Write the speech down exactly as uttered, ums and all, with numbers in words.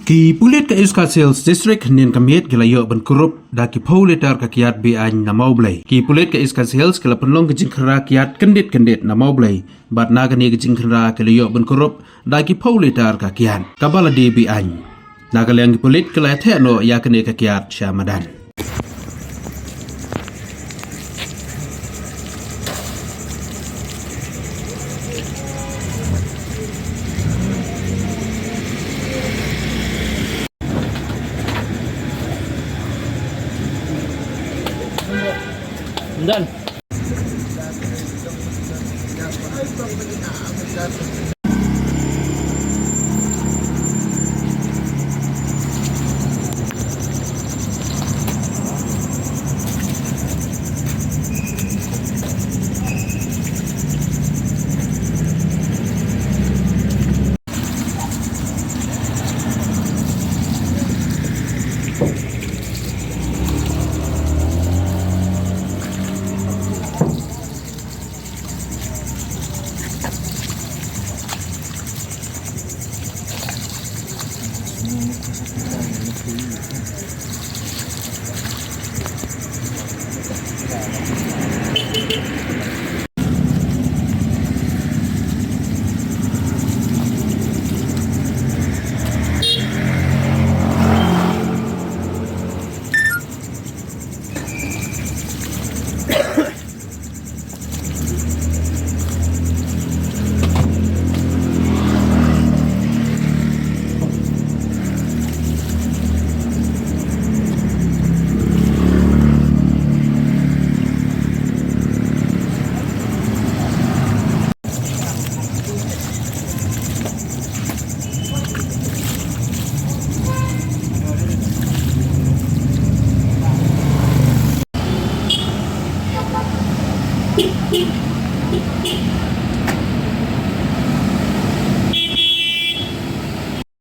Ki pulit ka East Khasi Hills District hynnin ka miet ki la ïoh ban kurup da ki phew litar ka kiad be-aiñ na Mawblei. Ki pulit ka East Khasi Hills ki la pynlong ka jingkhynra kiad kyndit kyndit na Mawblei, bad na kane ka jingkhynra ki la ïoh ban kurup da ki phew litar ka kiad kaba la die be-aiñ. Na ka liang ki pulit ki la ïatheh noh ïa kane ka kiad sha madan. Done.